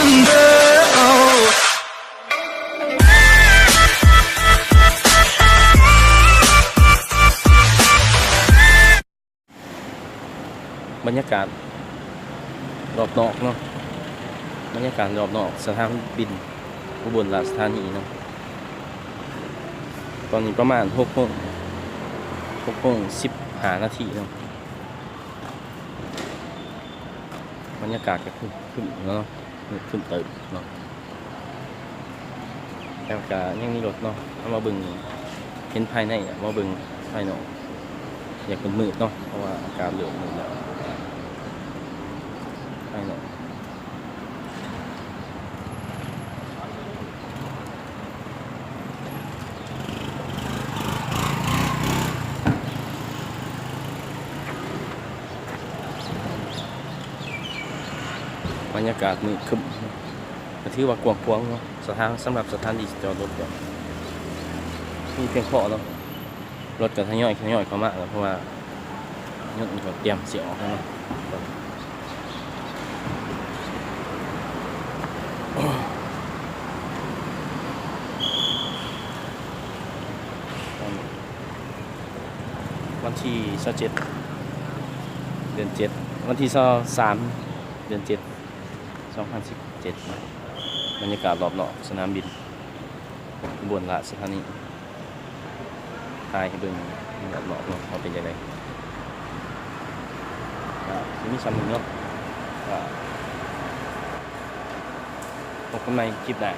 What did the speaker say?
ບັນຍາກາດລອບນອກເນາະ, ບັນຍາກາດລອບນອກສະຖານບິນອຸບົນລາຊະທານີເນາະ. ຕອນນີ້ປະມານຫົກໂມງ, ຫົກໂມງສິບຫ້ານາທີເນາະ. ບັນຍາກາດກໍຄຶ້ມໆເນາະ, ມືດຄຶ້ມເຕີບເນາະ, ແຕ່ວ່າກໍຍັງມີລົດເນາະ. ເຮົາມາເບິ່ງ ເຫັນພາຍໃນ ມາເບິ່ງພາຍນອກ ຢາກມືດໆເນາະ, ເພາະວ່າອາກາດເລີ່ມມືດແລ້ວ ພາຍນອກ. ບັນຍາກາດມືດຄຶ້ມ ກໍຖືວ່າກວ້າງຂວາງເນາະ, ສະຖານ ສຳລັບສະຖານທີ່ຈອດລົດກໍມີພຽງພໍເນາະ. ລົດກໍທະຍອຍ ທະຍອຍເຂົ້າມາແລ້ວ ເພາະວ່າຍົນກໍຕຽມຊິອອກແລ້ວເນາະ. ວັນທີຊາວເຈັດ ເດືອນເຈັດ ວັນທີຊາວສາມ ເດືອນເຈັດ ສອງພັນສິບເຈັດ ບັນຍາກາດລອບນອກສະໜາມບິນອຸບົນລາຊະທານີ. ຖ່າຍໃຫ້ເບິ່ງຮອບໆເນາະ ວ່າເປັນຈັ່ງໃດ. ກໍຊິມີສ່ຳນີ້ເນາະ, ກໍພົບກັນໃໝ່ຄລິບໜ້າ.